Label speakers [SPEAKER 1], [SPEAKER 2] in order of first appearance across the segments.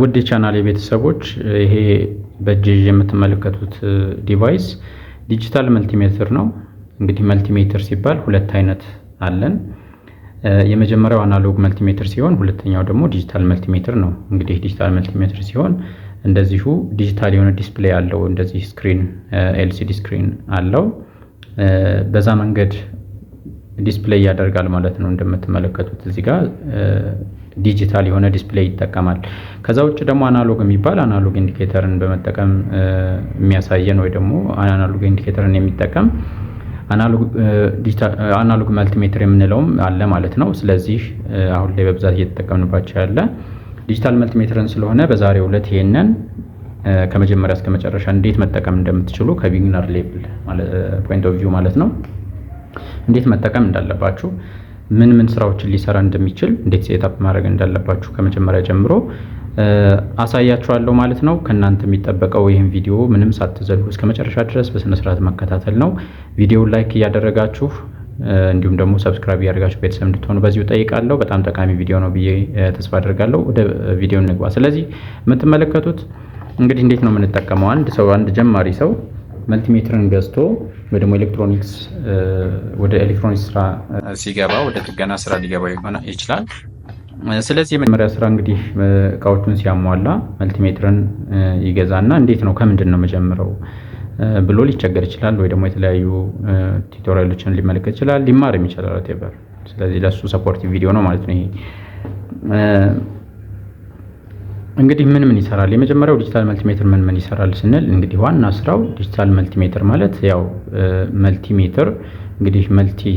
[SPEAKER 1] ውድ የቻናል የቤተሰቦች፣ ይሄ በእጅ የምትመለከቱት device digital multimeter ነው። እንግዲህ multimeter ሲባል ሁለት አይነት አለን። የመጀመሪያው analog multimeter ሲሆን ሁለተኛው ደግሞ digital multimeter ነው። እንግዲህ digital multimeter ሲሆን እንደዚሁ ዲጂታል የሆነ display አለው። እንደዚህ screen፣ LCD screen አለው። በዛ መንገድ display ያደርጋል ማለት ነው። እንደምትመለከቱት እዚህ ጋር ዲጂታል የሆነ display ይጠቀማል። ከዛ ውጭ ደግሞ analog የሚባል analog indicator ን በመጠቀም የሚያሳየን ወይ ደግሞ analog indicator ን የሚጠቀም analog multimeter የምንለውም አለ ማለት ነው። ስለዚህ አሁን ላይ በብዛት እየተጠቀምንባቸው ያለ digital multimeter ን ስለሆነ በዛሬው ዕለት ይሄንን ከመጀመሪያ እስከ መጨረሻ እንዴት መጠቀም እንደምትችሉ፣ ከ beginner level point of view ማለት ነው፣ እንዴት መጠቀም እንዳለባችሁ፣ ምን ምን ስራዎችን ሊሰራ እንደሚችል፣ እንዴት setup ማድረግ እንዳለባችሁ ከመጀመሪያ ጀምሮ አሳያችኋለሁ ማለት ነው። ከእናንተ የሚጠበቀው ይህን ቪዲዮ ምንም ሳትዘሉ እስከ መጨረሻ ድረስ በስነ ስርዓት መከታተል ነው። ቪዲዮውን like እያደረጋችሁ እንዲሁም ደግሞ subscribe እያደረጋችሁ ቤተሰብ እንድትሆኑ በዚሁ ጠይቃለሁ። በጣም ጠቃሚ ቪዲዮ ነው ብዬ ተስፋ አደርጋለሁ። ወደ ቪዲዮ እንግባ። ስለዚህ የምትመለከቱት እንግዲህ እንዴት ነው የምንጠቀመው? አንድ ሰው፣ አንድ ጀማሪ ሰው multimeter ን ገዝቶ ወይ ደግሞ ኤሌክትሮኒክስ ወደ ኤሌክትሮኒክስ ስራ ሲገባ፣ ወደ ጥገና ስራ ሊገባ ይችላል። ስለዚህ የመጀመሪያ ስራ እንግዲህ እቃዎቹን ሲያሟላ multimeter ን ይገዛና እንዴት ነው፣ ከምንድን ነው መጀመረው ብሎ ሊቸገር ይችላል። ወይ ደግሞ የተለያዩ tutorial ኦችን ሊመለከት ይችላል፣ ሊማርም ይችላል whatever። ስለዚህ ለሱ supportive ቪዲዮ ነው ማለት ነው ይሄ። እንግዲህ ምን ምን ይሰራል? የመጀመሪያው digital multimeter ምን ምን ይሰራል ስንል እንግዲህ ዋና ስራው digital multimeter ማለት ያው multimeter እንግዲህ multi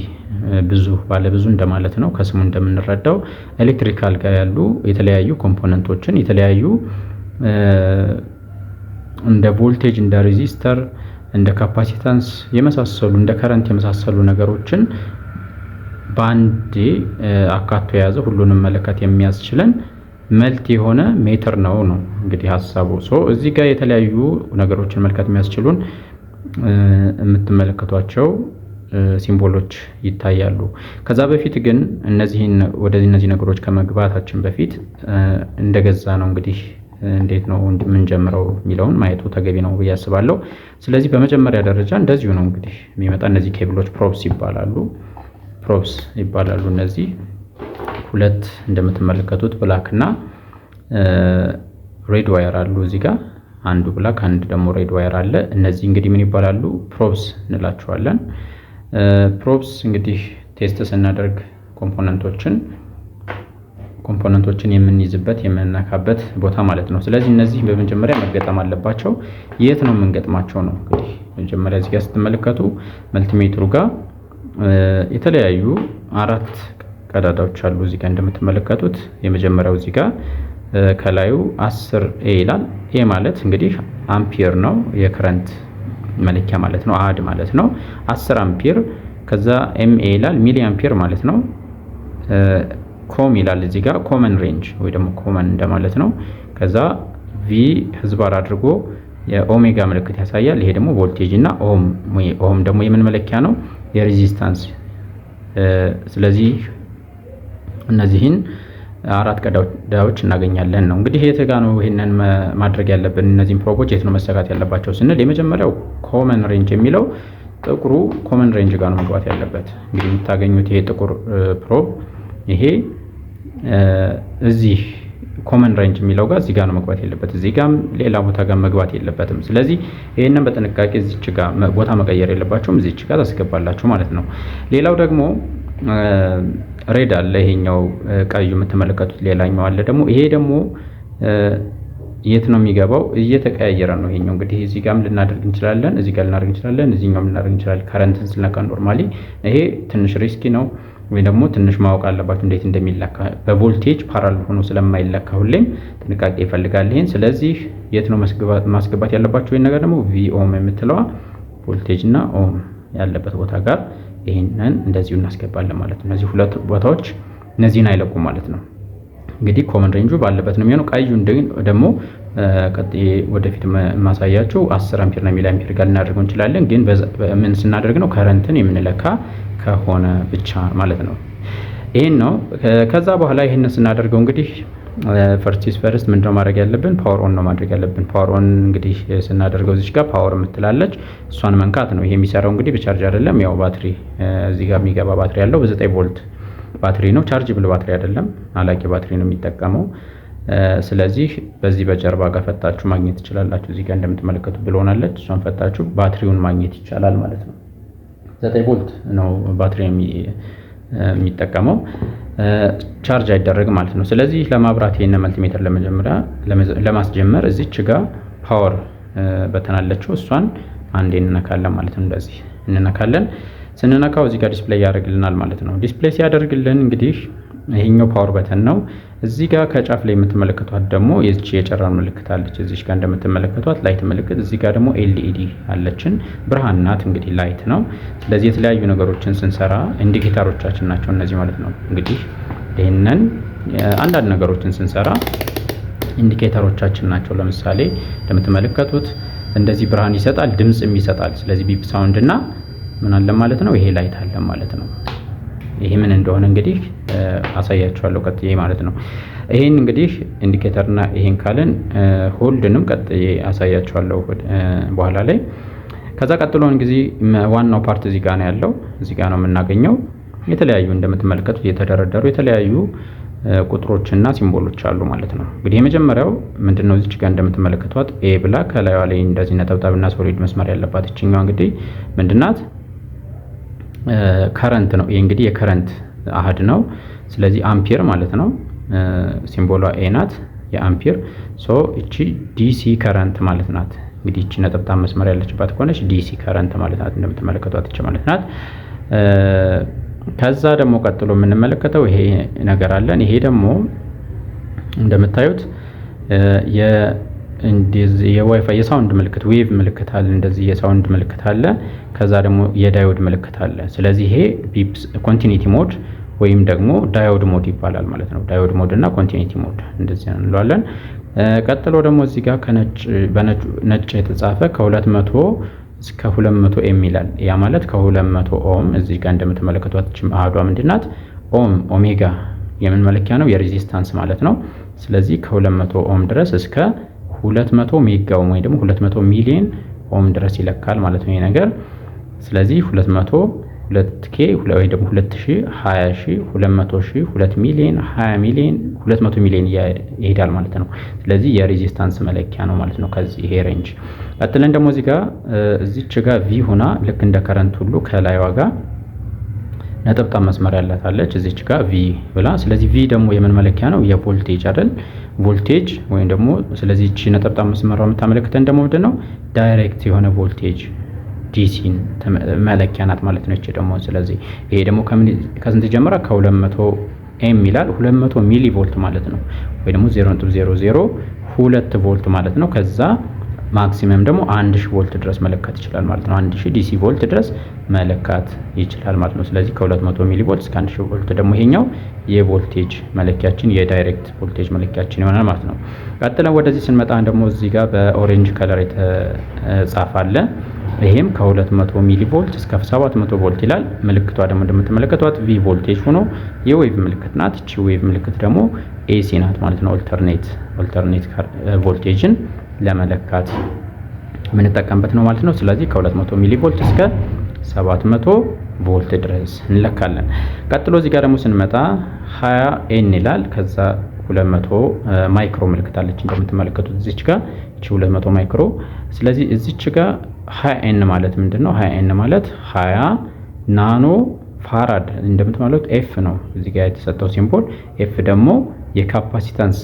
[SPEAKER 1] ብዙ፣ ባለ ብዙ እንደማለት ነው። ከስሙ እንደምንረዳው electrical ጋር ያሉ የተለያዩ component ኦችን፣ የተለያዩ እንደ ቮልቴጅ፣ እንደ resistor፣ እንደ capacitance የመሳሰሉ፣ እንደ current የመሳሰሉ ነገሮችን በአንዴ አካቶ የያዘ፣ ሁሉንም መለካት የሚያስችለን multi የሆነ ሜትር ነው ነው እንግዲህ ሀሳቡ። So እዚህ ጋር የተለያዩ ነገሮችን መለካት የሚያስችሉን የምትመለከቷቸው symbol ኦች ይታያሉ። ከዛ በፊት ግን እነዚህን ወደ እነዚህ ነገሮች ከመግባታችን በፊት እንደገዛ ነው እንግዲህ እንዴት ነው የምንጀምረው የሚለውን ማየቱ ተገቢ ነው ብዬ አስባለሁ። ስለዚህ በመጀመሪያ ደረጃ እንደዚሁ ነው እንግዲህ የሚመጣ። እነዚህ cable ኦች probes ይባላሉ። Probes ይባላሉ። እነዚህ ሁለት እንደምትመለከቱት black እና red wire አሉ እዚህ ጋር። አንዱ black፣ አንድ ደግሞ red wire አለ። እነዚህ እንግዲህ ምን ይባላሉ? Probes እንላቸዋለን። Probes እንግዲህ test ስናደርግ component ኦችን የምንይዝበት፣ የምንነካበት ቦታ ማለት ነው። ስለዚህ እነዚህ በመጀመሪያ መገጠም አለባቸው። የት ነው የምንገጥማቸው ነው እንግዲህ። መጀመሪያ እዚህ ጋር ስትመለከቱ multimeter ኡ ጋር የተለያዩ አራት ቀዳዳዎች አሉ። እዚህ ጋር እንደምትመለከቱት የመጀመሪያው እዚህ ጋር ከላዩ 10 A ይላል። A ማለት እንግዲህ አምፒር ነው፣ የ current መለኪያ ማለት ነው፣ አሃድ ማለት ነው። 10 አምፒር። ከዛ MA ይላል፣ milliampere ማለት ነው። Com ይላል እዚህ ጋር፣ common range ወይ ደግሞ common እንደማለት ነው። ከዛ V ህዝባር አድርጎ የኦሜጋ ምልክት ያሳያል። ይሄ ደግሞ ቮልቴጅ እና ohm፣ ohm ደግሞ የምን መለኪያ ነው? የ resistance። ስለዚህ እነዚህን አራት ቀዳዳዎች እናገኛለን ነው። እንግዲህ የት ጋ ነው ይሄንን ማድረግ ያለብን? እነዚህን probe ኦች የት ነው መሰካት ያለባቸው ስንል የመጀመሪያው common range የሚለው ጥቁሩ common range ጋር ነው መግባት ያለበት። እንግዲህ የምታገኙት ይሄ ጥቁር probe ይሄ እዚህ common range የሚለው ጋር፣ እዚህ ጋር ነው መግባት ያለበት። እዚህ ጋርም ሌላ ቦታ ጋር መግባት የለበትም። ስለዚህ ይሄንን በጥንቃቄ እዚች ጋር ቦታ መቀየር የለባቸውም። እዚች ጋር ታስገባላችሁ ማለት ነው። ሌላው ደግሞ red አለ። ይሄኛው ቀዩ የምትመለከቱት ሌላኛው አለ ደግሞ። ይሄ ደግሞ የት ነው የሚገባው? እየተቀያየረ ነው። ይሄኛው እንግዲህ እዚህ ጋርም ልናደርግ እንችላለን፣ እዚህ ጋር ልናደርግ እንችላለን፣ እዚህኛውም ልናደርግ እንችላለን። Current ን ስንለካ normally ይሄ ትንሽ risky ነው ወይ ደግሞ ትንሽ ማወቅ አለባችሁ እንዴት እንደሚለካ። በ voltage parallel ሆኖ ስለማይለካ ሁሌም ጥንቃቄ ይፈልጋል ይሄን። ስለዚህ የት ነው ማስገባት ያለባችሁ? ይሄን ነገር ደግሞ V ohm የምትለዋ ቮልቴጅ እና ohm ያለበት ቦታ ጋር ይሄንን እንደዚሁ እናስገባለን ማለት ነው። እነዚህ ሁለት ቦታዎች እነዚህን አይለቁም ማለት ነው። እንግዲህ common range ኡ ባለበት ነው የሚሆነው። ቀዩን ደግሞ ቀጥዬ ወደፊት የማሳያችሁ 10 አምፒር እና milliampere ጋር ልናደርገው እንችላለን። ግን ምን ስናደርግ ነው? Current ን የምንለካ ከሆነ ብቻ ማለት ነው። ይሄን ነው። ከዛ በኋላ ይሄንን ስናደርገው እንግዲህ First things first ምንድነው ማድረግ ያለብን? Power on ነው ማድረግ ያለብን። Power on እንግዲህ ስናደርገው እዚች ጋር power የምትላለች እሷን መንካት ነው። ይሄ የሚሰራው እንግዲህ በቻርጅ አይደለም። ያው ባትሪ እዚህ ጋር የሚገባ ባትሪ ያለው በ9 ቮልት ባትሪ ነው። Chargeable ባትሪ አይደለም፣ አላቂ ባትሪ ነው የሚጠቀመው። ስለዚህ በዚህ በጀርባ ጋር ፈታችሁ ማግኘት ትችላላችሁ። እዚህ ጋር እንደምትመለከቱ ብሎናለች። እሷን ፈታችሁ ባትሪውን ማግኘት ይቻላል ማለት ነው። 9 ቮልት ነው ባትሪ የሚጠቀመው፣ ቻርጅ አይደረግም ማለት ነው። ስለዚህ ለማብራት ይሄን multimeter ለመጀመሪያ ለማስጀመር እዚች ጋር power button አለችው፣ እሷን አንዴ እንነካለን ማለት ነው። እንደዚህ እንነካለን። ስንነካው እዚህ ጋር display ያደርግልናል ማለት ነው። Display ሲያደርግልን እንግዲህ ይሄኛው power button ነው። እዚህ ጋር ከጫፍ ላይ የምትመለከቷት ደግሞ የዚች የጨረር ምልክት አለች። እዚች ጋር እንደምትመለከቷት light ምልክት፣ እዚህ ጋር ደግሞ LED አለችን። ብርሃን ናት እንግዲህ፣ light ነው። ስለዚህ የተለያዩ ነገሮችን ስንሰራ indicator ኦቻችን ናቸው እነዚህ ማለት ነው። እንግዲህ ይህንን አንዳንድ ነገሮችን ስንሰራ indicator ኦቻችን ናቸው። ለምሳሌ እንደምትመለከቱት እንደዚህ ብርሃን ይሰጣል፣ ድምፅም ይሰጣል። ስለዚህ beep sound እና ምን አለ ማለት ነው፣ ይሄ light አለ ማለት ነው። ይሄ ምን እንደሆነ እንግዲህ አሳያችኋለሁ ቀጥዬ ማለት ነው። ይሄን እንግዲህ indicator እና ይሄን ካልን hold ንም ቀጥዬ አሳያችኋለሁ በኋላ ላይ። ከዛ ቀጥሎ እንግዲህ ዋናው part እዚህ ጋር ነው ያለው። እዚህ ጋር ነው የምናገኘው። የተለያዩ እንደምትመለከቱት የተደረደሩ የተለያዩ ቁጥሮችና symbol ኦች አሉ ማለት ነው። እንግዲህ የመጀመሪያው ምንድነው? እዚች ጋር እንደምትመለከቷት A ብላ ከላይዋ ላይ እንደዚህ ነጠብጣብና solid መስመር ያለባት ይችኛዋ እንግዲህ ምንድናት? Current ነው። ይሄ እንግዲህ የ current አሃድ ነው። ስለዚህ አምፒር ማለት ነው። Symbol ኧ A ናት የ ampere። So እቺ DC current ማለት ናት። እንግዲህ እቺ ነጠብጣብ መስመር ያለችባት ከሆነች DC current ማለት ናት። እንደምትመለከቷት እቺ ማለት ናት። ከዛ ደግሞ ቀጥሎ የምንመለከተው ይሄ ነገር አለን። ይሄ ደግሞ እንደምታዩት የ WiFi የ sound ምልክት wave ምልክት አለ። እንደዚህ የ sound ምልክት አለ። ከዛ ደግሞ የ diode ምልክት አለ። ስለዚህ ይሄ beep continuity mode ወይም ደግሞ diode mode ይባላል ማለት ነው። Diode mode እና continuity mode እንደዚህ እንለዋለን። ቀጥሎ ደግሞ እዚህ ጋር ከነጭ በነጭ ነጭ የተጻፈ ከ200 እስከ 200 M ይላል። ያ ማለት ከ200 ohm፣ እዚህ ጋር እንደምትመለከቷት አሃዷ ምንድን ናት? Ohm፣ omega የምን መለኪያ ነው? የ resistance ማለት ነው። ስለዚህ ከ200 ohm ድረስ እስከ 200 mega ohm ወይ ደግሞ 200 ሚሊዮን ohm ድረስ ይለካል ማለት ነው ይሄ ነገር። ስለዚህ 200 2 K ወይ ደግሞ 2000፣ 20 ሺህ፣ 200 ሺህ፣ 2 ሚሊዮን፣ 20 ሚሊዮን፣ 200 ሚሊዮን ይሄዳል ማለት ነው። ስለዚህ የ resistance መለኪያ ነው ማለት ነው ከዚህ ይሄ range። ቀጥለን ደግሞ እዚህ ጋር እዚች ጋር V ሆና ልክ እንደ current ሁሉ ከላይዋ ጋር ነጠብጣብ መስመር ያላት አለች እዚች ጋር V ብላ። ስለዚህ V ደግሞ የምን መለኪያ ነው? የቮልቴጅ አይደል? ቮልቴጅ ወይም ደግሞ ስለዚህ እቺ ነጠብጣብ መስመሯ የምታመለክተን ደግሞ ምንድን ነው? Direct የሆነ voltage DC ን መለኪያ ናት ማለት ነው። እቺ ደግሞ ስለዚህ ይሄ ደግሞ ከስንት ጀምራ? ከ200 M ይላል፣ 200 milli volt ማለት ነው፣ ወይ ደግሞ 0.002 ቮልት ማለት ነው። ከዛ maximum ደግሞ 1000 ቮልት ድረስ መለካት ይችላል ማለት ነው። 1000 DC ቮልት ድረስ መለካት ይችላል ማለት ነው። ስለዚህ ከ200 milli volt እስከ 1000 ቮልት ደግሞ ይሄኛው የቮልቴጅ መለኪያችን የ direct voltage መለኪያችን ይሆናል ማለት ነው። ቀጥለን ወደዚህ ስንመጣ ደግሞ እዚህ ጋር በ orange color የተጻፈ አለ። ይሄም ከ200 milli volt እስከ 700 ቮልት ይላል። ምልክቷ ደግሞ እንደምትመለከቷት V voltage ሆኖ የ wave ምልክት ናት። እቺ wave ምልክት ደግሞ AC ናት ማለት ነው። Alternate voltage ን ለመለካት የምንጠቀምበት ነው ማለት ነው። ስለዚህ ከ200 milli volt እስከ 700 ቮልት ድረስ እንለካለን። ቀጥሎ እዚህ ጋር ደግሞ ስንመጣ 20 N ይላል። ከዛ 200 micro ምልክት አለች እንደምትመለከቱት እዚች ጋር እቺ 200 micro። ስለዚህ እዚች ጋር 20 N ማለት ምንድን ነው? 20 N ማለት 20 nano farad፣ እንደምትመለከቱት F ነው እዚህ ጋር የተሰጠው symbol። F ደግሞ የ capacitance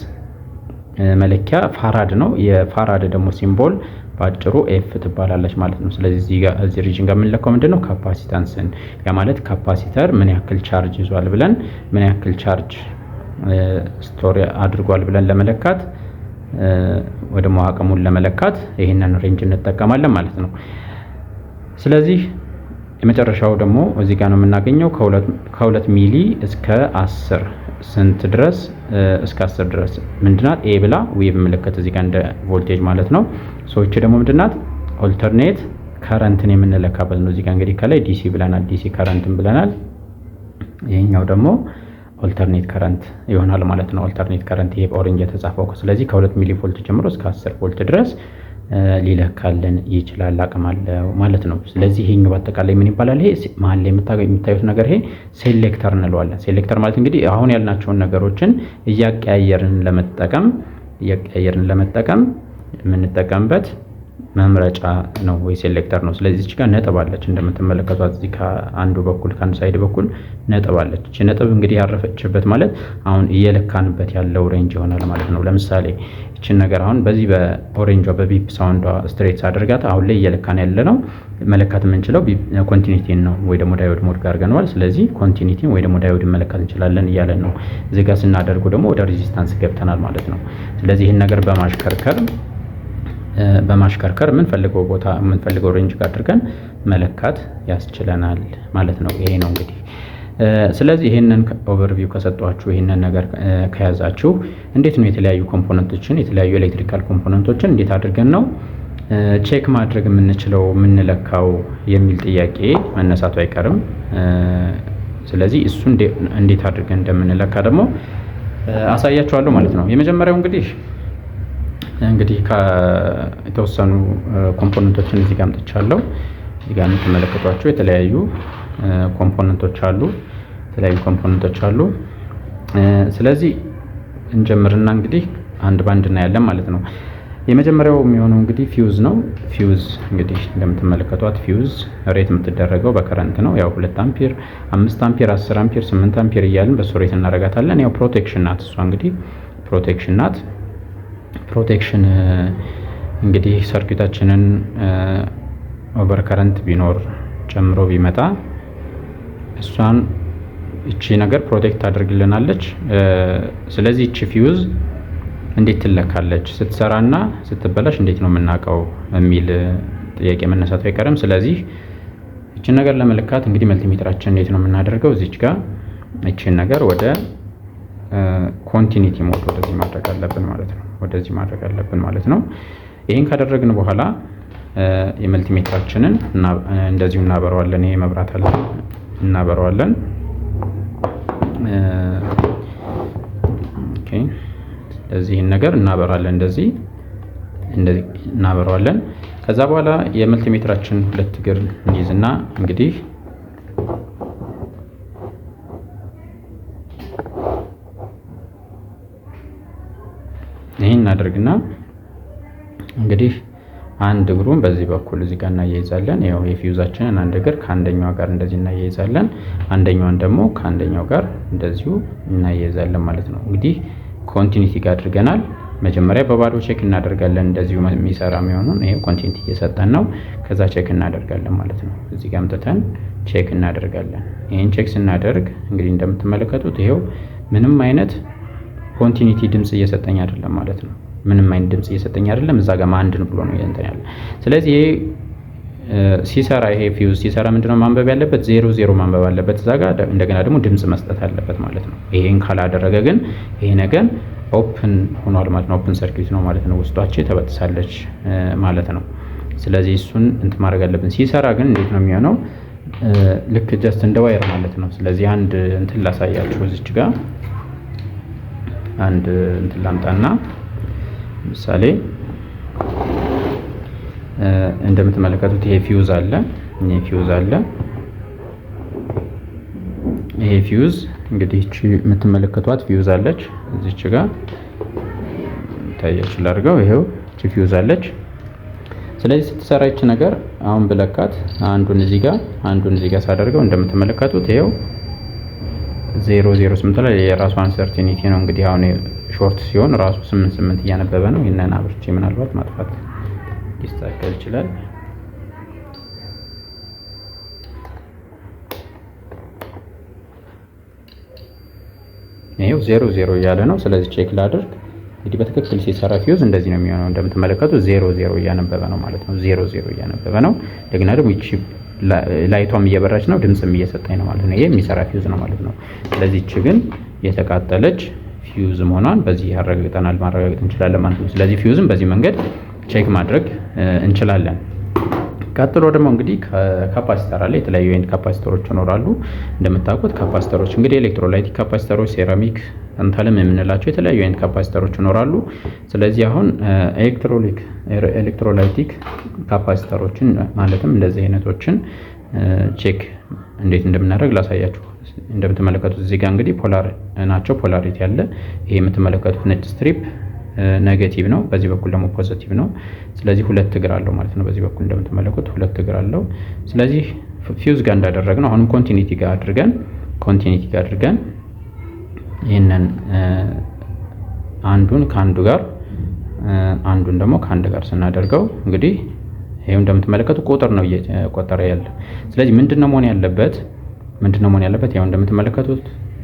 [SPEAKER 1] መለኪያ farad ነው። የ farad ደግሞ symbol በአጭሩ F ትባላለች ማለት ነው። ስለዚህ እዚህ ጋር እዚህ region ጋር የምንለካው ምንድን ነው? Capacitance ን። ያ ማለት capacitor ምን ያክል charge ይዟል ብለን፣ ምን ያክል charge store አድርጓል ብለን ለመለካት ወይ ደግሞ አቅሙን ለመለካት ይህንን range እንጠቀማለን ማለት ነው። ስለዚህ የመጨረሻው ደግሞ እዚህ ጋር ነው የምናገኘው፣ ከ2 milli እስከ 10 ስንት ድረስ? እስከ 10 ድረስ ምንድናት? A ብላ wave ምልክት እዚህ ጋር እንደ ቮልቴጅ ማለት ነው። So እቺ ደግሞ ምንድናት? Alternate current ን የምንለካበት ነው። እዚህ ጋር እንግዲህ ከላይ DC ብለናል፣ DC current ን ብለናል። ይሄኛው ደግሞ Alternate current ይሆናል ማለት ነው። Alternate current ይሄ በ orange የተጻፈው። ስለዚህ ከ2 millivolt ጀምሮ እስከ 10 ቮልት ድረስ ሊለካልን ይችላል፣ አቅም አለው ማለት ነው። ስለዚህ ይሄኛው በአጠቃላይ ምን ይባላል? ይሄ መሀል ላይ የምታዩት ነገር ይሄ selector እንለዋለን። Selector ማለት እንግዲህ አሁን ያልናቸውን ነገሮችን እያቀያየርን ለመጠቀም የምንጠቀምበት መምረጫ ነው ወይ selector ነው። ስለዚህ እዚህ ጋር ነጥብ አለች፣ እንደምትመለከቷት እዚህ ከአንዱ በኩል፣ ከአንዱ side በኩል ነጥብ አለች። እቺ ነጥብ እንግዲህ ያረፈችበት ማለት አሁን እየለካንበት ያለው range ይሆናል ማለት ነው። ለምሳሌ እቺን ነገር አሁን በዚህ በ orange ዋ በ beep sound ዋ straight ሳደርጋት አሁን ላይ እየለካን ያለ ነው፣ መለካት የምንችለው continuity ን ነው ወይ ደግሞ diode mode ጋር አድርገነዋል። ስለዚህ continuity ን ወይ ደግሞ diode ን መለካት እንችላለን እያለን ነው። እዚህ ጋር ስናደርጉ ደግሞ ወደ resistance ገብተናል ማለት ነው። ስለዚህ ይህን ነገር በማሽከርከር የምንፈልገው ቦታ፣ የምንፈልገው range ጋር አድርገን መለካት ያስችለናል ማለት ነው። ይሄ ነው እንግዲህ። ስለዚህ ይሄንን overview ከሰጧችሁ፣ ይሄንን ነገር ከያዛችሁ፣ እንዴት ነው የተለያዩ component ኦችን፣ የተለያዩ electrical component ኦችን እንዴት አድርገን ነው check ማድረግ የምንችለው፣ የምንለካው የሚል ጥያቄ መነሳቱ አይቀርም። ስለዚህ እሱ እንዴት አድርገን እንደምንለካ ደግሞ አሳያችኋለሁ ማለት ነው። የመጀመሪያው እንግዲህ የተወሰኑ component ኦችን እዚህ ጋር አምጥቻለሁ። እዚህ ጋር የምትመለከቷቸው የተለያዩ component ኦች አሉ። የተለያዩ component ኦች አሉ። ስለዚህ እንጀምርና እንግዲህ አንድ ባንድ እናያለን ማለት ነው። የመጀመሪያው የሚሆነው እንግዲህ ፊውዝ ነው። ፊውዝ እንግዲህ እንደምትመለከቷት fuse rate የምትደረገው በ current ነው። ያው 2 አምፒር፣ 5 አምፒር፣ 10 አምፒር፣ 8 አምፒር እያልን በሱ rate እናደርጋታለን። ያው protection ናት እሷ፣ እንግዲህ protection ናት። Protection እንግዲህ circuit ኣችንን over current ቢኖር፣ ጨምሮ ቢመጣ እሷን እቺ ነገር protect ታደርግልናለች። ስለዚህ እቺ ፊውዝ እንዴት ትለካለች፣ ስትሰራና ስትበላሽ እንዴት ነው የምናውቀው የሚል ጥያቄ መነሳቱ አይቀርም። ስለዚህ እችን ነገር ለመለካት እንግዲህ multimeter ኣችን እንዴት ነው የምናደርገው? እዚች ጋር እችን ነገር ወደ continuity mode ወደዚህ ማድረግ አለብን ማለት ነው። ወደዚህ ማድረግ አለብን ማለት ነው። ይህን ካደረግን በኋላ የ multimeter ኣችንን እንደዚሁ እናበረዋለን። ይሄ መብራት አለ፣ እናበረዋለን። Okay፣ ስለዚህ ይህን ነገር እናበራለን፣ እንደዚህ እንደዚህ እናበረዋለን። ከዛ በኋላ የ multimeter ኣችን ሁለት እግር እንይዝና እንግዲህ ይህን እናደርግና እንግዲህ አንድ እግሩን በዚህ በኩል እዚህ ጋር እናያይዛለን። ያው የፊውዛችንን አንድ እግር ከአንደኛው ጋር እንደዚህ እናያይዛለን። አንደኛዋን ደግሞ ከአንደኛው ጋር እንደዚሁ እናያይዛለን ማለት ነው። እንግዲህ continuity ጋር አድርገናል። መጀመሪያ በባዶ check እናደርጋለን። እንደዚሁ የሚሰራ የሚሆኑን ይሄ continuity እየሰጠን ነው። ከዛ check እናደርጋለን ማለት ነው። እዚህ ጋር አምጥተን check እናደርጋለን። ይሄን check ስናደርግ እንግዲህ እንደምትመለከቱት ይሄው ምንም አይነት continuity ድምጽ እየሰጠኝ አይደለም ማለት ነው። ምንም አይነት ድምጽ እየሰጠኝ አይደለም። እዛ ጋር አንድን ብሎ ነው እንትን ያለ። ስለዚህ ይሄ ሲሰራ፣ ይሄ ፊውዝ ሲሰራ ምንድነው ማንበብ ያለበት? ዜሮ ዜሮ ማንበብ አለበት እዛ ጋር። እንደገና ደግሞ ድምጽ መስጠት አለበት ማለት ነው። ይሄን ካላደረገ ግን ይሄ ነገር open ሆኗል ማለት ነው። Open circuit ነው ማለት ነው። ውስጧቸው ተበጥሳለች ማለት ነው። ስለዚህ እሱን እንትን ማድረግ አለብን። ሲሰራ ግን እንዴት ነው የሚሆነው? ልክ just እንደ wire ማለት ነው። ስለዚህ አንድ እንትን ላሳያችሁ። እዚች ጋር አንድ እንትን ላምጣና ምሳሌ እንደምትመለከቱት ይሄ ፊውዝ አለ። ይሄ ፊውዝ አለ። ይሄ ፊውዝ እንግዲህ እቺ የምትመለከቷት ፊውዝ አለች። እዚች ጋር ታያችሁ ላድርገው። ይሄው እቺ ፊውዝ አለች። ስለዚህ ስትሰራ ይቺ ነገር አሁን ብለካት አንዱን እዚህ ጋር፣ አንዱን እዚህ ጋር ሳደርገው እንደምትመለከቱት ይሄው 008 ላይ የራሱ uncertainty ነው። እንግዲህ አሁን short ሲሆን ራሱ 88 እያነበበ ነው። ይህንን አብርቼ ምናልባት ማጥፋት ሊስተካከል ይችላል። ይሄው 00 እያለ ነው። ስለዚህ check ላድርግ። እንግዲህ በትክክል ሲሰራ ፊውዝ እንደዚህ ነው የሚሆነው። እንደምትመለከቱት 00 እያነበበ ነው ማለት ነው። 00 እያነበበ ነው። እንደገና ደግሞ ይቺ light ቷም እየበራች ነው፣ ድምፅም እየሰጠኝ ነው ማለት ነው። ይሄ የሚሰራ ፊውዝ ነው ማለት ነው። ስለዚህ ይቺ ግን የተቃጠለች ፊውዝ መሆኗን በዚህ ያረጋግጠናል፣ ማረጋገጥ እንችላለን ማለት ነው። ስለዚህ ፊውዝን በዚህ መንገድ check ማድረግ እንችላለን። ቀጥሎ ደግሞ እንግዲህ capacitor አለ። የተለያዩ አይነት capacitor ኦች ይኖራሉ። እንደምታውቁት capacitor ኦች እንግዲህ electrolytic capacitor ኦች፣ ceramic፣ tantalum የምንላቸው የተለያዩ አይነት capacitor ኦች ይኖራሉ። ስለዚህ አሁን electrolytic capacitor ኦችን ማለትም እንደዚህ አይነቶችን check እንዴት እንደምናደርግ ላሳያችሁ። እንደምትመለከቱት እዚህ ጋር እንግዲህ polar ናቸው፣ polarity አለ። ይሄ የምትመለከቱት ነጭ strip negative ነው፣ በዚህ በኩል ደግሞ positive ነው። ስለዚህ ሁለት እግር አለው ማለት ነው። በዚህ በኩል እንደምትመለከቱት ሁለት እግር አለው። ስለዚህ ፊውዝ ጋር እንዳደረግነው አሁንም continuity ጋር አድርገን ይህንን አንዱን ከአንዱ ጋር፣ አንዱን ደግሞ ከአንድ ጋር ስናደርገው እንግዲህ ይሄው እንደምትመለከቱ ቁጥር ነው እየቆጠረ ያለ። ስለዚህ ምንድነው መሆን ያለበት? ምንድነው መሆን ያለበት? ያው እንደምትመለከቱት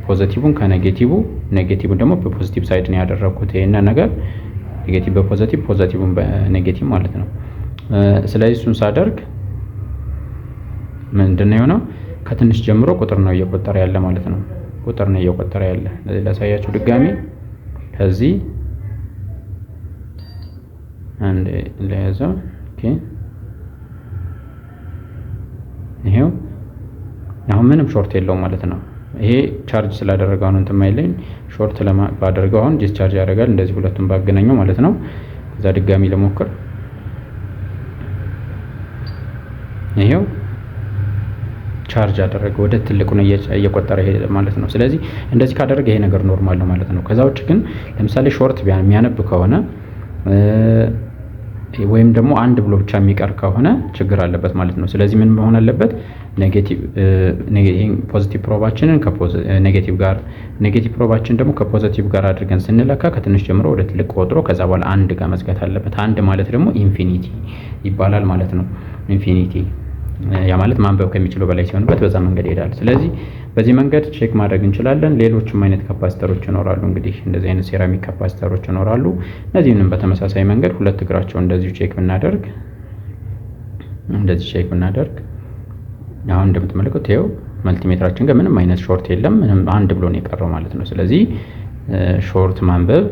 [SPEAKER 1] positive ን ከ negative፣ negative ን ደግሞ በ positive side ነው ያደረኩት። ይሄንን ነገር negative በ positive፣ positive ን በ negative ማለት ነው። ስለዚህ እሱን ሳደርግ ምንድነው የሆነው? ከትንሽ ጀምሮ ቁጥር ነው እየቆጠረ ያለ ማለት ነው። ቁጥር ነው እየቆጠረ ያለ። ለዚህ ላሳያችሁ ድጋሚ፣ ከዚህ አንድ ለያዘው። Okay፣ ይሄው አሁን ምንም short የለውም ማለት ነው። ይሄ charge ስላደረገው ነው እንትን የማይለኝ። Short ባደርገው አሁን discharge ያደርጋል። እንደዚህ ሁለቱን ባገናኘው ማለት ነው። ከዛ ድጋሚ ልሞክር። ይሄው charge አደረገ፣ ወደ ትልቁ ነው እየቆጠረ ሄደ ማለት ነው። ስለዚህ እንደዚህ ካደረገ ይሄ ነገር normal ነው ማለት ነው። ከዛ ውጭ ግን ለምሳሌ short የሚያነብ ከሆነ ወይም ደግሞ አንድ ብሎ ብቻ የሚቀር ከሆነ ችግር አለበት ማለት ነው። ስለዚህ ምን መሆን አለበት? Negative positive probe ኣችንን ከ negative ጋር፣ negative probe ኣችን ደግሞ ከ positive ጋር አድርገን ስንለካ ከትንሽ ጀምሮ ወደ ትልቅ ቆጥሮ ከዛ በኋላ አንድ ጋር መዝጋት አለበት። አንድ ማለት ደግሞ infinity ይባላል ማለት ነው። Infinity ያ ማለት ማንበብ ከሚችለው በላይ ሲሆንበት በዛ መንገድ ይሄዳል። ስለዚህ በዚህ መንገድ check ማድረግ እንችላለን። ሌሎችም አይነት capacitor ኦች ይኖራሉ። እንግዲህ እንደዚህ አይነት ceramic capacitor ኦች ይኖራሉ። እነዚህንም በተመሳሳይ መንገድ ሁለት እግራቸው እንደዚሁ check ብናደርግ፣ እንደዚህ check ብናደርግ አሁን እንደምትመለከቱት ይኸው multimeter ኣችን ጋር ምንም አይነት short የለም። ምንም አንድ ብሎ ነው የቀረው ማለት ነው። ስለዚህ short ማንበብ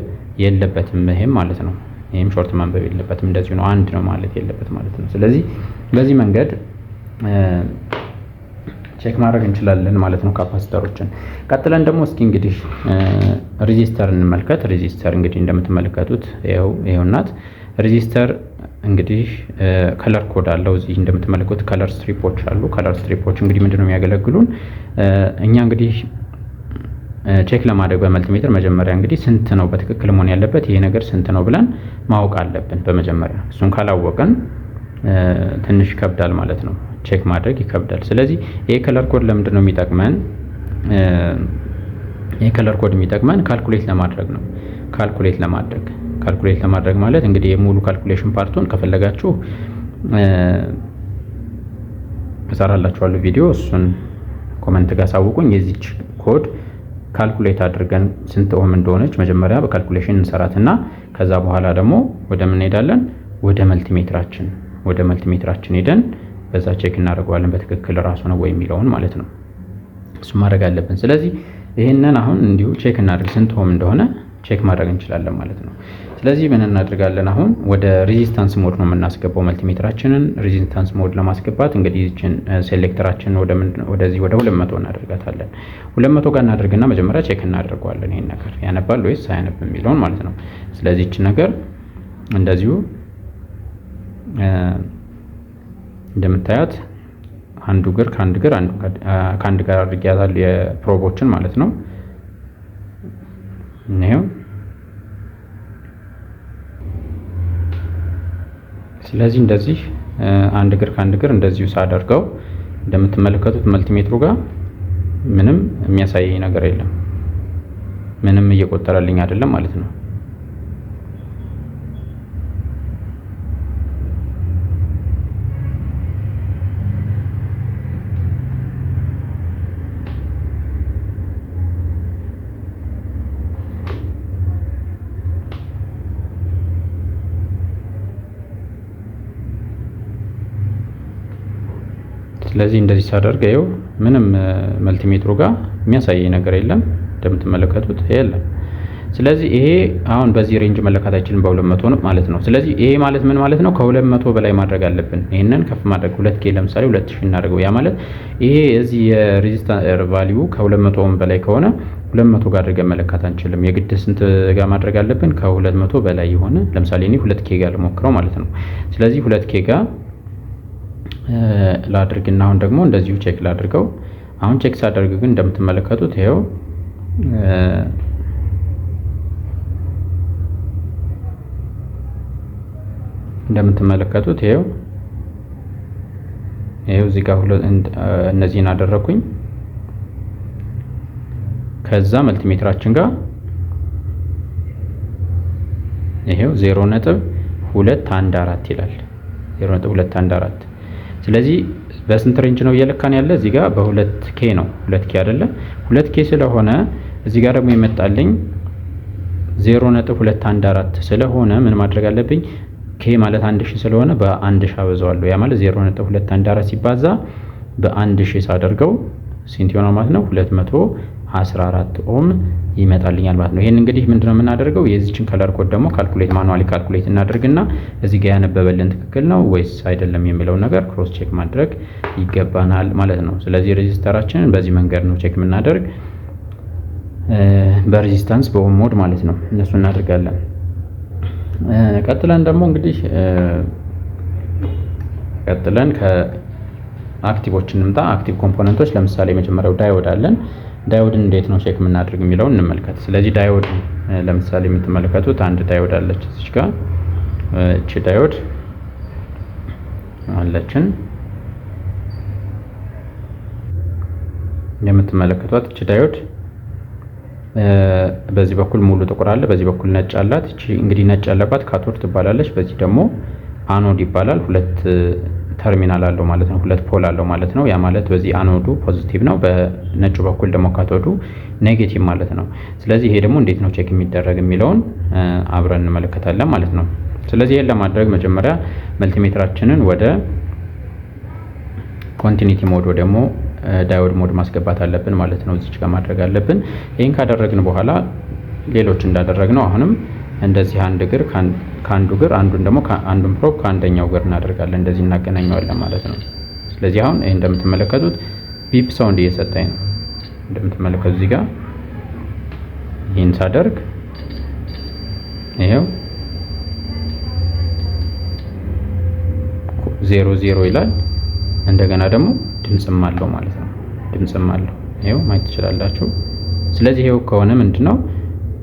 [SPEAKER 1] የለበትም ይሄም ማለት ነው። ይሄም short ማንበብ የለበትም፣ እንደዚሁ ነው፣ አንድ ነው ማለት የለበት ማለት ነው። ስለዚህ በዚህ መንገድ check ማድረግ እንችላለን ማለት ነው capacitor ኦችን። ቀጥለን ደግሞ እስኪ እንግዲህ resistor እንመልከት። Resistor እንግዲህ እንደምትመለከቱት ይኸው ይኸውናት። Resistor እንግዲህ color code አለው። እዚህ እንደምትመለከቱት color strip ኦች አሉ። Color strip ኦች እንግዲህ ምንድነው የሚያገለግሉን? እኛ እንግዲህ check ለማድረግ በ multimeter መጀመሪያ እንግዲህ ስንት ነው በትክክል መሆን ያለበት፣ ይሄ ነገር ስንት ነው ብለን ማወቅ አለብን። በመጀመሪያ እሱን ካላወቅን ትንሽ ይከብዳል ማለት ነው። Check ማድረግ ይከብዳል። ስለዚህ ይሄ color code ለምንድን ነው የሚጠቅመን? ይሄ color code የሚጠቅመን calculate ለማድረግ ነው። Calculate ለማድረግ ማለት እንግዲህ የሙሉ calculation part ኡን ከፈለጋችሁ እሰራላችኋለሁ ቪዲዮ፣ እሱን comment ጋር አሳውቁኝ። የዚች code calculate አድርገን ስንት ohm እንደሆነች መጀመሪያ በ calculation እንሰራትና ከዛ በኋላ ደግሞ ወደ ምን እንሄዳለን? ወደ multimeter ኣችን ሄደን በዛ check እናደርገዋለን በትክክል ራሱ ነው ወይ የሚለውን ማለት ነው። እሱ ማድረግ አለብን። ስለዚህ ይህንን አሁን እንዲሁ check እናድርግ፣ ስንት ohm እንደሆነ check ማድረግ እንችላለን ማለት ነው። ስለዚህ ምን እናደርጋለን? አሁን ወደ resistance mode ነው የምናስገባው multimeter ኣችንን። Resistance mode ለማስገባት እንግዲህ ይህችን selector ኣችንን ወደዚህ ወደ 200 እናደርጋታለን። 200 ጋር እናደርግና መጀመሪያ check እናደርገዋለን፣ ይሄን ነገር ያነባል ወይስ አያነብም የሚለውን ማለት ነው። ስለዚህ ይችን ነገር እንደዚሁ እንደምታያት አንዱ እግር ከአንድ እግር፣ አንዱ ከአንድ ጋር አድርጌያታለሁ የ probe ኦችን ማለት ነው። ይኸው ስለዚህ እንደዚህ አንድ እግር ከአንድ እግር እንደዚሁ ሳደርገው እንደምትመለከቱት multimeter ኡ ጋር ምንም የሚያሳየኝ ነገር የለም። ምንም እየቆጠረልኝ አይደለም ማለት ነው። ስለዚህ እንደዚህ ሳደርግ ይኸው ምንም multimeter ኡ ጋር የሚያሳየኝ ነገር የለም። እንደምትመለከቱት የለም። ስለዚህ ይሄ አሁን በዚህ range መለካት አይችልም፣ በ200 ነው ማለት ነው። ስለዚህ ይሄ ማለት ምን ማለት ነው? ከ200 በላይ ማድረግ አለብን። ይሄንን ከፍ ማድረግ 2 K ለምሳሌ 2000 እናደርገው። ያ ማለት ይሄ እዚህ የ resistor value ከ200 ohm በላይ ከሆነ 200 ጋር አድርገን መለካት አንችልም። የግድ ስንት ጋር ማድረግ አለብን? ከ200 በላይ የሆነ፣ ለምሳሌ እኔ 2 K ጋር ልሞክረው ማለት ነው። ስለዚህ 2 K ጋር ላድርግና አሁን ደግሞ እንደዚሁ check ላድርገው። አሁን check ሳደርግ ግን እንደምትመለከቱት ይኸው ይኸው እዚህ ጋር እነዚህን አደረኩኝ። ከዛ multimeter ኣችን ጋር ይሄው 0.214 ይላል። 0.214። ስለዚህ በስንት range ነው እየለካን ያለ? እዚህ ጋር በ2 K ነው። 2 K አይደለ? 2 K ስለሆነ እዚህ ጋር ደግሞ የመጣልኝ 0.214 ስለሆነ ምን ማድረግ አለብኝ? K ማለት 1000 ስለሆነ በ1000 አበዛዋለሁ። ያ ማለት 0.214 ሲባዛ በ1000 ሳደርገው ስንት ይሆናል ማለት ነው? 214 ohm ይመጣልኛል ማለት ነው። ይሄን እንግዲህ ምንድነው የምናደርገው? የዚችን color code ደግሞ calculate manually calculate እናደርግና እዚህ ጋር ያነበበልን ትክክል ነው ወይስ አይደለም የሚለውን ነገር cross check ማድረግ ይገባናል ማለት ነው። ስለዚህ resistor ኣችንን በዚህ መንገድ ነው check የምናደርግ፣ በ resistance በ ohm mode ማለት ነው። እነሱ እናደርጋለን። ቀጥለን ደግሞ እንግዲህ ቀጥለን ከ active ኦች እንምጣ። Active component ኦች ለምሳሌ የመጀመሪያው diode አለን። Diode ን እንዴት ነው check የምናደርግ የሚለውን እንመልከት። ስለዚህ diode ለምሳሌ የምትመለከቱት አንድ diode አለች፣ እዚች ጋር እቺ diode አለችን። የምትመለከቷት እቺ diode በዚህ በኩል ሙሉ ጥቁር አለ፣ በዚህ በኩል ነጭ አላት። እቺ እንግዲህ ነጭ ያለባት cathode ትባላለች። በዚህ ደግሞ anode ይባላል። ሁለት ተርሚናል አለው ማለት ነው። ሁለት pole አለው ማለት ነው። ያ ማለት በዚህ anode ኡ positive ነው፣ በነጩ በኩል ደግሞ cathode ኡ negative ማለት ነው። ስለዚህ ይሄ ደግሞ እንዴት ነው check የሚደረግ የሚለውን አብረን እንመለከታለን ማለት ነው። ስለዚህ ይሄን ለማድረግ መጀመሪያ multimeter ኣችንን ወደ continuity mode ወይ ደግሞ diode mode ማስገባት አለብን ማለት ነው። እዚች ጋር ማድረግ አለብን። ይሄን ካደረግን በኋላ ሌሎች እንዳደረግነው አሁንም እንደዚህ አንድ እግር ከአንዱ እግር፣ አንዱን ደግሞ አንዱን probe ከአንደኛው እግር እናደርጋለን። እንደዚህ እናገናኘዋለን ማለት ነው። ስለዚህ አሁን ይሄ እንደምትመለከቱት beep sound እየሰጠኝ ነው። እንደምትመለከቱት እዚህ ጋር ይህን ሳደርግ ይሄው 0 0 ይላል። እንደገና ደግሞ ድምጽም አለው ማለት ነው። ድምጽም አለው። ይሄው ማየት ትችላላችሁ። ስለዚህ ይሄው ከሆነ ምንድነው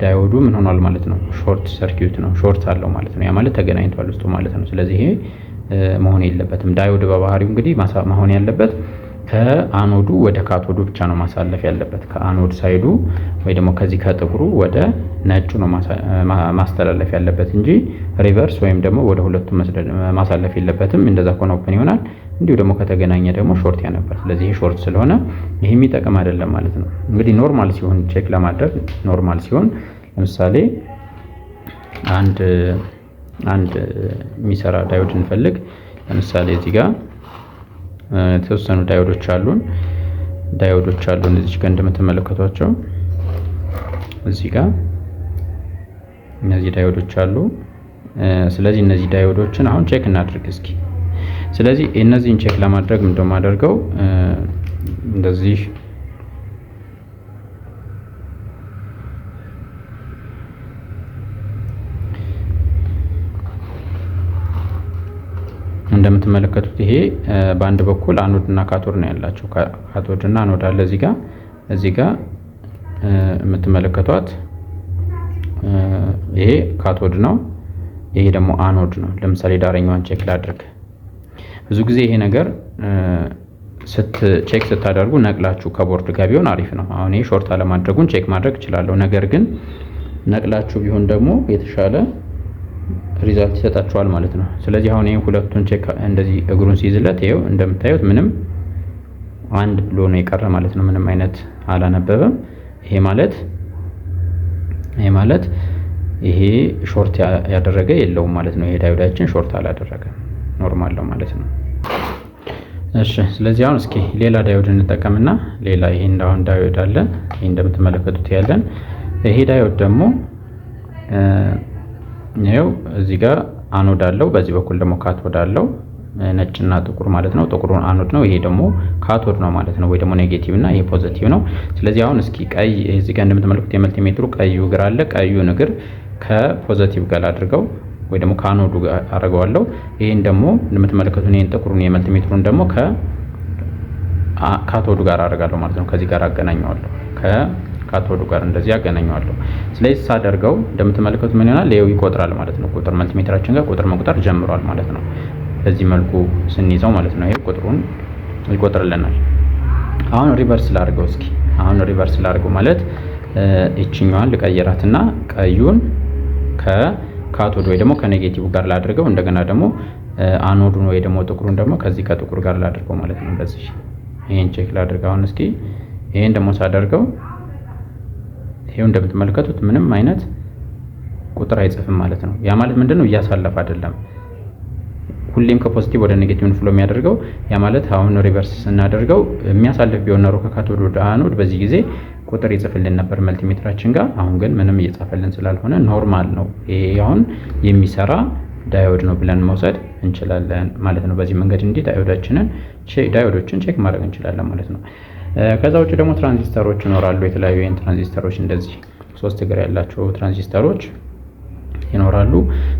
[SPEAKER 1] diode ኡ ምን ሆኗል ማለት ነው? Short circuit ነው፣ short አለው ማለት ነው። ያ ማለት ተገናኝቷል ውስጡ ማለት ነው። ስለዚህ ይሄ መሆን የለበትም። Diode በባህሪው እንግዲህ መሆን ያለበት ከ anode ኡ ወደ cathode ኡ ብቻ ነው ማሳለፍ ያለበት። ከ anode side ኡ ወይ ደግሞ ከዚህ ከጥቁሩ ወደ ነጩ ነው ማስተላለፍ ያለበት እንጂ reverse ወይም ደግሞ ወደ ሁለቱ ማሳለፍ የለበትም። እንደዛ ከሆነ open ይሆናል። እንዲሁ ደግሞ ከተገናኘ ደግሞ short ያነባል። ስለዚህ ይሄ short ስለሆነ ይሄ የሚጠቅም አይደለም ማለት ነው። እንግዲህ normal ሲሆን check ለማድረግ፣ normal ሲሆን ለምሳሌ አንድ አንድ የሚሰራ diode እንፈልግ። ለምሳሌ እዚህ ጋር የተወሰኑ diode ኦች አሉን፣ diode ኦች አሉን እዚህ ጋር እንደምትመለከቷቸው እዚህ ጋር እነዚህ diode ኦች አሉ። ስለዚህ እነዚህ diode ኦችን አሁን check እናድርግ እስኪ። ስለዚህ እነዚህን check ለማድረግ ምንድነው የማደርገው? እንደዚህ እንደምትመለከቱት ይሄ በአንድ በኩል anode እና cathode ነው ያላቸው። Cathode እና anode አለ እዚህ ጋር። እዚህ ጋር የምትመለከቷት ይሄ cathode ነው። ይሄ ደግሞ anode ነው። ለምሳሌ ዳረኛዋን check ላድርግ። ብዙ ጊዜ ይሄ ነገር check ስታደርጉ ነቅላችሁ ከቦርድ ጋር ቢሆን አሪፍ ነው። አሁን ይሄ short አለማድረጉን check ማድረግ እችላለሁ። ነገር ግን ነቅላችሁ ቢሆን ደግሞ የተሻለ result ይሰጣችኋል ማለት ነው። ስለዚህ አሁን ይሄ ሁለቱን check እንደዚህ እግሩን ሲይዝለት ይኸው እንደምታዩት ምንም አንድ ብሎ ነው የቀረ ማለት ነው። ምንም አይነት አላነበበም። ይሄ ማለት ይሄ short ያደረገ የለውም ማለት ነው። ይሄ diode ኣችን short አላደረገም፣ normal ነው ማለት ነው። እሺ፣ ስለዚህ አሁን እስኪ ሌላ diode እንጠቀምና ሌላ ይሄ እንዳሁን diode አለ። ይሄ እንደምትመለከቱት ያለን ይሄ diode ደግሞ ይኸው እዚህ ጋር anode አለው፣ በዚህ በኩል ደግሞ cathode አለው። ነጭና ጥቁር ማለት ነው። ጥቁሩን anode ነው፣ ይሄ ደግሞ cathode ነው ማለት ነው፣ ወይ ደግሞ negative እና ይሄ positive ነው። ስለዚህ አሁን እስኪ ቀይ እዚህ ጋር እንደምትመለከቱት የ multimeter ኡ ቀዩ እግር አለ። ቀዩን እግር ከ positive ጋር አድርገው ወይ ደግሞ ከ anode ኡ ጋር አደርገዋለሁ። ይሄን ደግሞ እንደምትመለከቱት ይሄን ጥቁሩን የ multimeter ኡን ደግሞ ከ cathode ኡ ጋር አደርጋለሁ ማለት ነው። ከዚህ ጋር አገናኘዋለሁ፣ ከ cathode ኡ ጋር እንደዚህ አገናኘዋለሁ። ስለዚህ ሳደርገው እንደምትመለከቱት ምን ይሆናል? ይኸው ይቆጥራል ማለት ነው። ቁጥር multimeter ኣችን ጋር ቁጥር መቁጠር ጀምሯል ማለት ነው። በዚህ መልኩ ስንይዘው ማለት ነው። ይሄ ቁጥሩን ይቆጥርልናል። አሁን reverse ላድርገው እስኪ። አሁን reverse ላድርገው ማለት ይችኛዋን ልቀይራትና ቀዩን ከ cathode ወይ ደግሞ ከ negative ጋር ላድርገው። እንደገና ደግሞ anode ኡን ወይ ደግሞ ጥቁሩን ደግሞ ከዚህ ከጥቁር ጋር ላድርገው ማለት ነው። እንደዚህ ይሄን check ላድርገው አሁን እስኪ። ይሄን ደግሞ ሳደርገው ይሄው እንደምትመለከቱት ምንም አይነት ቁጥር አይጽፍም ማለት ነው። ያ ማለት ምንድነው? እያሳለፈ አይደለም። ሁሌም ከ positive ወደ negative flow የሚያደርገው። ያ ማለት አሁን reverse ስናደርገው የሚያሳልፍ ቢሆን ኖሮ ከ cathode ወደ anode በዚህ ጊዜ ቁጥር ይጽፍልን ነበር multimeter ኣችን ጋር። አሁን ግን ምንም እየጻፈልን ስላልሆነ normal ነው። ይሄ አሁን የሚሰራ diode ነው ብለን መውሰድ እንችላለን ማለት ነው። በዚህ መንገድ እንዲህ diode ኦችን check ማድረግ እንችላለን ማለት ነው። ከዛ ውጭ ደግሞ ትራንዚስተሮች ይኖራሉ። የተለያዩ ይሄን ትራንዚስተሮች እንደዚህ ሶስት እግር ያላቸው ትራንዚስተሮች ይኖራሉ።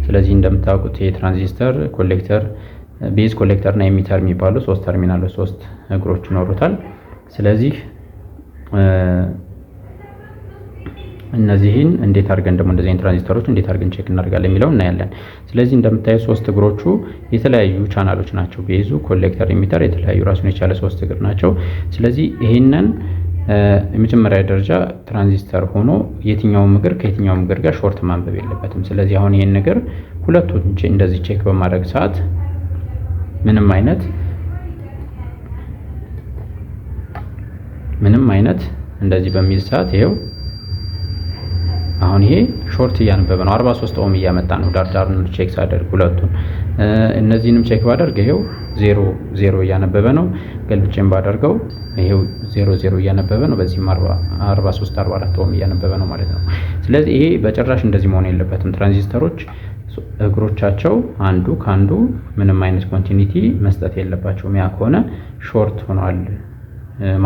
[SPEAKER 1] ስለዚህ እንደምታውቁት ይሄ transistor collector፣ base፣ collector እና emitter የሚባሉ ሶስት ተርሚናሎች፣ ሶስት እግሮች ይኖሩታል። ስለዚህ እነዚህን እንዴት አድርገን ደግሞ እንደዚህ አይነት ትራንዚስተሮች እንዴት አድርገን check እናደርጋለን የሚለው እናያለን። ስለዚህ እንደምታዩት ሶስት እግሮቹ የተለያዩ ቻናሎች ናቸው። Base ኡ፣ collector፣ emitter የተለያዩ ራሱን የቻለ ሶስት እግር ናቸው። ስለዚህ ይሄንን የመጀመሪያ ደረጃ ትራንዚስተር ሆኖ የትኛውም እግር ከየትኛውም እግር ጋር short ማንበብ የለበትም። ስለዚህ አሁን ይሄን ነገር ሁለቱን እንደዚህ check በማድረግ ሰዓት ምንም አይነት እንደዚህ በሚይዝ ሰዓት ይሄው አሁን ይሄ short እያነበበ ነው። 43 ohm እያመጣ ነው። ዳር ዳሩን check ሳደርግ ሁለቱን እነዚህንም check ባደርግ ይሄው 0 0 እያነበበ ነው። ገልብጬም ባደርገው ይሄው 0 0 እያነበበ ነው። በዚህም 43 44 ohm እያነበበ ነው ማለት ነው። ስለዚህ ይሄ በጭራሽ እንደዚህ መሆን የለበትም። ትራንዚስተሮች እግሮቻቸው አንዱ ከአንዱ ምንም አይነት continuity መስጠት የለባቸውም። ያ ከሆነ short ሆኗል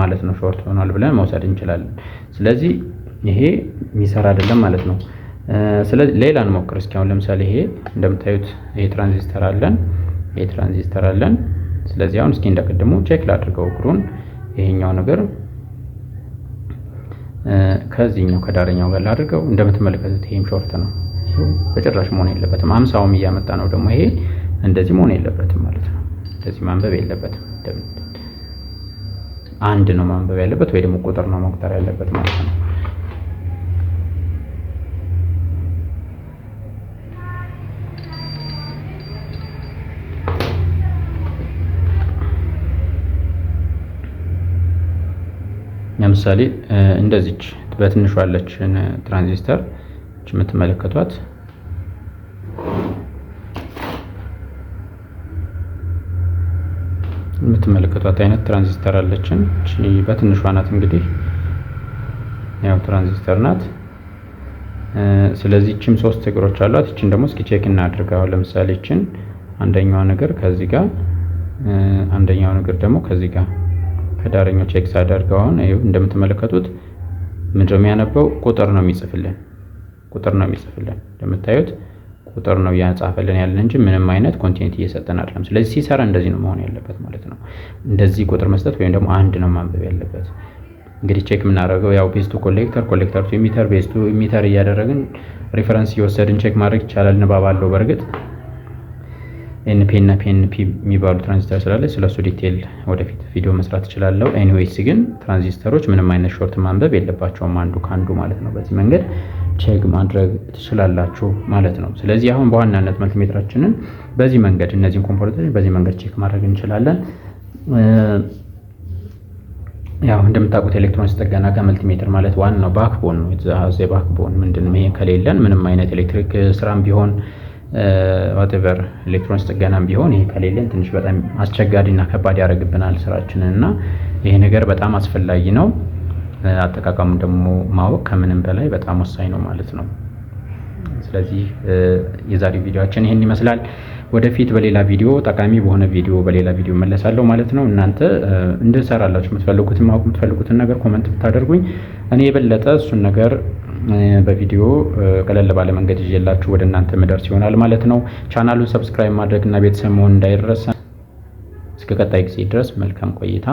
[SPEAKER 1] ማለት ነው። Short ሆኗል ብለን መውሰድ እንችላለን። ስለዚህ ይሄ የሚሰራ አይደለም ማለት ነው። ስለዚህ ሌላ እንሞክር እስኪ። አሁን ለምሳሌ ይሄ እንደምታዩት ይሄ ትራንዚስተር አለን፣ ይሄ ትራንዚስተር አለን። ስለዚህ አሁን እስኪ እንደቅድሙ check ላድርገው እግሩን፣ ይሄኛው ነገር ከዚህኛው ከዳረኛው ጋር ላድርገው። እንደምትመለከቱት ይሄም short ነው። በጭራሽ መሆን የለበትም። 50 ohm እያመጣ ነው ደግሞ፣ ይሄ እንደዚህ መሆን የለበትም ማለት ነው። እንደዚህ ማንበብ የለበትም። አንድ ነው ማንበብ ያለበት ወይ ደግሞ ቁጥር ነው መቁጠር ያለበት ማለት ነው። ለምሳሌ እንደዚች በትንሿ ያለችን ትራንዚስተር የምትመለከቷት አይነት ትራንዚስተር አለችን። እቺ በትንሿ ናት፣ እንግዲህ ያው ትራንዚስተር ናት። ስለዚህ እቺም ሶስት እግሮች አሏት። እቺን ደግሞ እስኪ check እናድርግ። አሁን ለምሳሌ እቺን አንደኛው ነገር ከዚህ ጋር፣ አንደኛው ነገር ደግሞ ከዚህ ጋር ከዳረኛው check ሳደርገው አሁን ይኸው እንደምትመለከቱት ምንድነው የሚያነበው? ቁጥር ነው የሚጽፍልን። ቁጥር ነው የሚጽፍልን። እንደምታዩት ቁጥር ነው እያጻፈልን ያለን እንጂ ምንም አይነት continuity እየሰጠን አይደለም። ስለዚህ ሲሰራ እንደዚህ ነው መሆን ያለበት ማለት ነው። እንደዚህ ቁጥር መስጠት ወይም ደግሞ አንድ ነው ማንበብ ያለበት። እንግዲህ check የምናደርገው ያው base to collector፣ collector to emitter፣ base to emitter እያደረግን reference እየወሰድን check ማድረግ ይቻላል። ንባብ አለው። በእርግጥ NP እና PNP የሚባሉ ትራንዚስተር ስላለ ስለሱ detail ወደፊት ቪዲዮ መስራት እችላለሁ። Anyways ግን ትራንዚስተሮች ምንም አይነት short ማንበብ የለባቸውም አንዱ ከአንዱ ማለት ነው። በዚህ መንገድ check ማድረግ ትችላላችሁ ማለት ነው። ስለዚህ አሁን በዋናነት multimeter ኣችንን በዚህ መንገድ እነዚህን component ኦች በዚህ መንገድ check ማድረግ እንችላለን። ያው እንደምታውቁት ኤሌክትሮኒክስ ጥገና ጋር multimeter ማለት ዋናው backbone ነው። Backbone ምንድነው? ይሄ ከሌለን ምንም አይነት ኤሌክትሪክ ስራም ቢሆን፣ whatever ኤሌክትሮኒክስ ጥገናም ቢሆን ይሄ ከሌለን ትንሽ በጣም አስቸጋሪና ከባድ ያደርግብናል ስራችንን እና ይሄ ነገር በጣም አስፈላጊ ነው። አጠቃቀሙን ደግሞ ማወቅ ከምንም በላይ በጣም ወሳኝ ነው ማለት ነው። ስለዚህ የዛሬው ቪዲዮአችን ይሄን ይመስላል። ወደፊት በሌላ ቪዲዮ፣ ጠቃሚ በሆነ ቪዲዮ፣ በሌላ ቪዲዮ እመለሳለሁ ማለት ነው። እናንተ እንድንሰራላችሁ የምትፈልጉትን፣ ማወቅ የምትፈልጉትን ነገር comment ብታደርጉኝ እኔ የበለጠ እሱን ነገር በቪዲዮ ቀለል ባለ መንገድ ይዤላችሁ ወደ እናንተ ምደርስ ይሆናል ማለት ነው። ቻናሉን subscribe ማድረግ እና ቤተሰብ መሆን እንዳይረሳ። እስከ ቀጣይ ጊዜ ድረስ መልካም ቆይታ።